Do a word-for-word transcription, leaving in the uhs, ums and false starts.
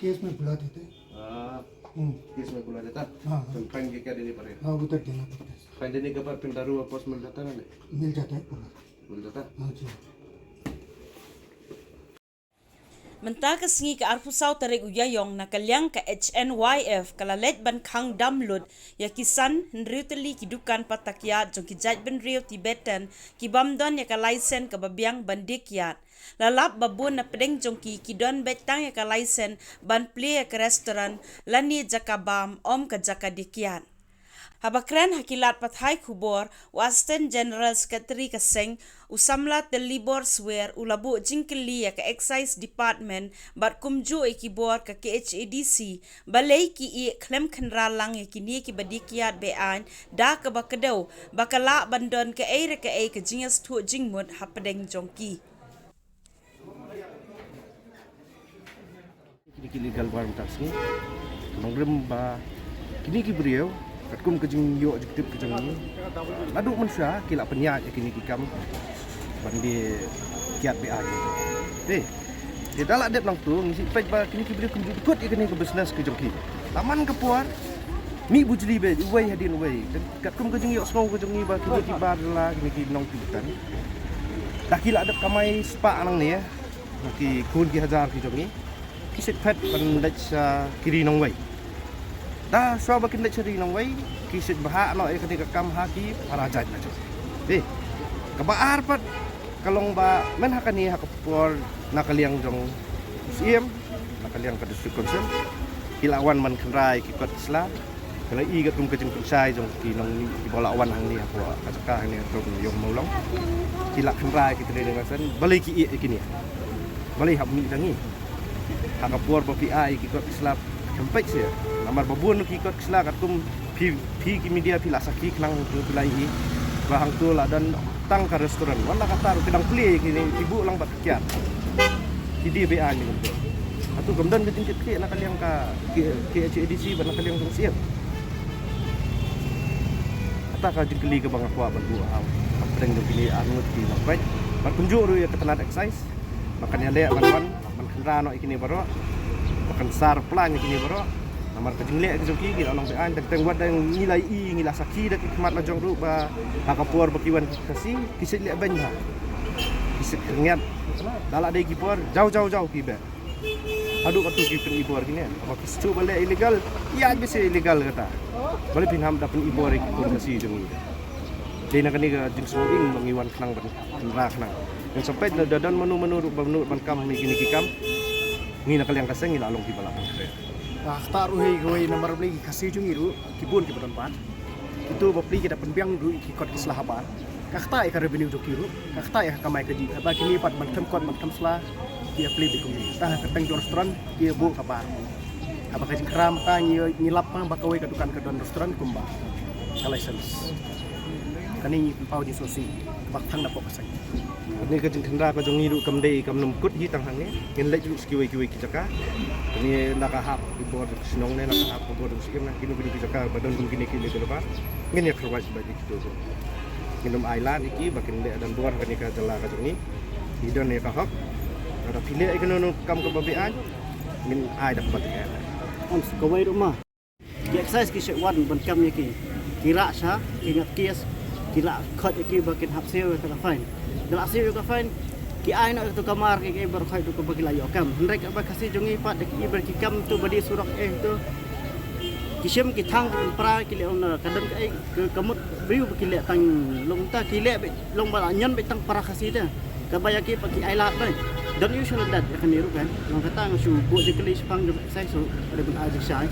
केस में बुला देते हैं। हाँ, हम्म। केस में बुला देता। हाँ, हाँ। तो फाइन के क्या देनी पड़ेगा? हाँ, उधर देना पड़ता है। फाइन देने के बाद फिर दारू वापस मिल जाता ना? नहीं, मिल जाता है पूरा। मिल जाता? हाँ जी। Mynta ka sngi ka arphew saw tarik u Ïaïong na ka liang ka H N Y F ka la leit ban khang dam lut ïa ki san hynriew tylli ki dukan pata kiad jong ki jaitbynriew Tibetan ki bym don ïa ka laisen kaba biang ban die kiad. La lap ba bun na pdeng jong ki ki don beit tang ïa ka laisen ban plie ïa ka restaurant lane jaka bam, ym ka jaka die kiad. Haba kren ha ki lad pathai khubor, u Assistant General Secretary ka seng, u samla Telibor Swer, u la buh jingkylli ïa ka Excise Department bad kumjuh ïa ki bor ka K H A D C, balei ki ïeh khlem khynra lang ïa kine kiba die kiad be-aiñ da kaba kdew ba ka lah ban don kaei re kaei ka jingïasngewthuh jingmut hapdeng jong ki. Kine ki legal bar mynta ka sngi. Nongrim ba kine ki briew katkum ka jingïoh jingtip ka jong ngi, naduh mynshuwa ki la pynïaid ïa kine ki kam ban die kiad be-aiñ. Te, te da la dep nangto ngi shu peit ba kine ki briew kim ju kut ïa kane ka business ka jong ki. La man ka por, mih bujli beit uwei hadien uwei. Katkum ka jingïohsngew ka jong ngi ba kine ki bar jylla, kine ki nongtip tan, da ki la dep kamai spah nangne, ki khun ki hajar ki jong ngi. Ki shu phet ban leit sha ki ri nongwei. Da shuwa ba kin leit sha ri nongwei, ki shu bha noh ïa kane ka kam ha ki para jait la jong. Te, kaba ar pat ka long ba mynta ha kane ha ka por na ka liang jong u Syiem, na ka liang ka District Council, ki la wan ban khynra ïa ki kot ki sla. Ka la i katkum ka jingpynshai jong ki nongmih kiba la wan hangne hapoh ka jaka hangne ha Ïew Mawlong. Ki la khynra ïa ki training lesson, balei ki ïeh ïa kine? Balei hap mih da ngi? Ha ka por ba phi ai ki kot ki sla, khlem peit seh. Namar ba bun ki kot ki sla katkum phi, phi ki media phi la sakhi khnang, phi la ïohi ba hangto la don tang ka restaurant. Wat la katta ruh ki dang plie ïa kine, ki buh lang bad kiad. Ki die be-aiñ ni kumto. Hato kam don ka jingkitkhlieh na ka liang ka K-, K H A D C bad na ka liang jong u Syiem? Kata ka jingkylli kaba nga kwah ban buh ha, hapdeng jong kine arngut ki nongpeit. Bad kumjuh ruh ïa ka tnat excise. Ba kan ïaleh ban wan, ban khynra noh ïa kine baroh. Ba kan sar plan ïa kine baroh. Namar ka jingleh ka jong ki, ki la long be-aiñ, teng teng wat da ngi la ïohi, ngi la sakhi da ki khmat la jong ruh ba ha ka por ba ki wan ki Khasi, ki shu leh beiñ bha. Ki shu khyndiat. Da la dei ki bor, jaw jaw jaw ki beh. Haduh katto ki pyn-i bor kine. Haba ki shu ba leh illegal, ïa ki shu illegal kata. Balei phin hap da pyn-i bor ïa ki khun Khasi jong ngi. Dei na kane ka jingsngewbha ba ngi wan khnang ban khynra khnang. Ngan sa peit lada don mano mano ruh ba mano ban kam hangne kine ki kam, ngi na ka liang ka seng ngi la long kiba la pyntrei. Kata ruh hi kawei namar balei ki Khasi jong ngi ruh ki bun kiba don bad kito bapli ki da pynbiang ruh ki kot ki sla habar. Kata ïa ka revenue jong ki ruh, kata ïa ka kamai kajih. Haba kine pat ban them kot ban them sla ki ïa plie beit kumne. Tang ha ka teng jong restaurant ki ïa buh ka bar. Haba ka jingkhram ka ngi, ngi lap pang ba kawei ka dukan ka don restaurant kumba ka license. Kane ngi pynpaw jingsngewsih ba tang na pok ka seng. Kane ka jingkhynra ka jong ngi ruh kam dei kam nym kut hi tang hangne. Ngin leit ruh sha kiwei kiwei ki jaka. Kane la ka hap ki bor jong shnong ne la ka hap ki bor jong shnong ne kino kino ki jaka ba don kum kine kine ki lebar. Ngin ïa kyrwai sha ba ki kito ruh. Ngin nym ai lad ïa ki ba kin leh don bor kane ka jylla ka jong ngi. Ki don ïa ka hok. Lada phi leh ïa kano kano kam kaba be-aiñ, ngin ai da kaba tyngeh. Ym, kawei ruh ma. Ki excise ki shu wan ban kam ïa ki. Ki rah sha, ki ngat kes, ki la khot ïa ki ba kin hap siew ïa ka fine. Ki la siew ïa ka fine, ki ai noh ïa ka kamar ki, ki bar khot ïa ka ba ki la ïoh kam. Hynrei kaba Khasi jong ngi pat da ki bar ki kam to ba die surok eh to. Ki shim ki thang ki pra ki leh ong na ka don kaei ka, ka mut briew ba ki leh tang long ta ki leh beit long ba la ñion beit tang para Khasi te. Kaba ïa ki pat ki ai lad beit. Don issue lada ïa kane ruh kan. Long kata nga shu buh jingkylli shaphang jong excise ruh. Ada ban ai jingshai.